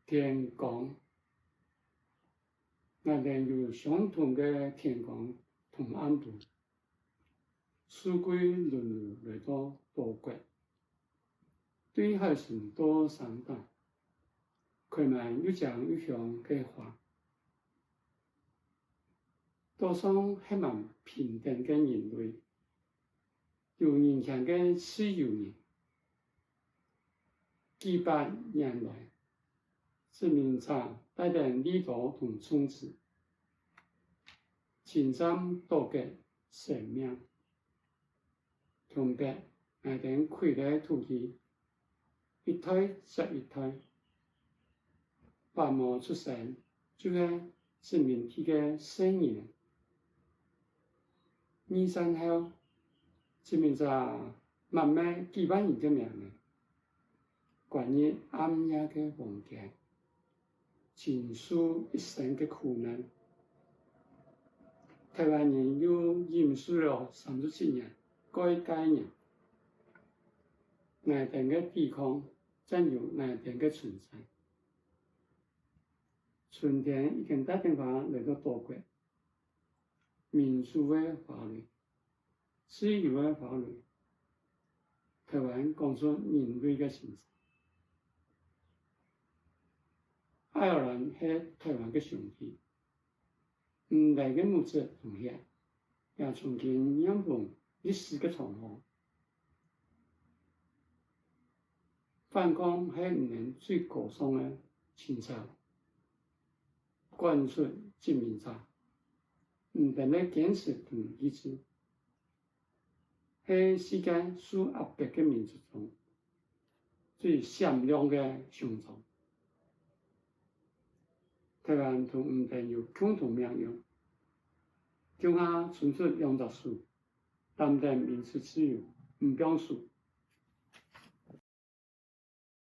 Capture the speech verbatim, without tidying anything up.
天光，𠊎等有相同个天光同暗晡，四季輪流來到島國，對海脣到山頂，開滿又靚又香个花。島上歇滿平等个人類， 有人權个自由人。幾百年來，殖民者帶等利刀同銃子，侵佔島國生命。同時，𠊎等開忒土地， 一代接一代，爸母出生就係殖民地个細人。二戰後，殖民者抹滅幾萬人个名仔，關入暗夜个房間， 承受一生个苦難。臺灣人又忍受了三十七年，過一代人，𠊎等个抵抗正有𠊎等个存在。春天已經打電話來到島國， 民主个花蕊，自由个花蕊，臺灣講出人類个心聲。愛爾蘭係臺灣个兄弟，毋來个物質同血，也曾經染紅歷史个長河。反抗係𠊎等最高尚个情操。 趕出殖民者，𠊎等个堅持同意志，係世界受壓迫个民族中最閃亮个胸章。臺灣同𠊎等有共同命運，共下伸出兩隻手，擔等民族自由，毋放手。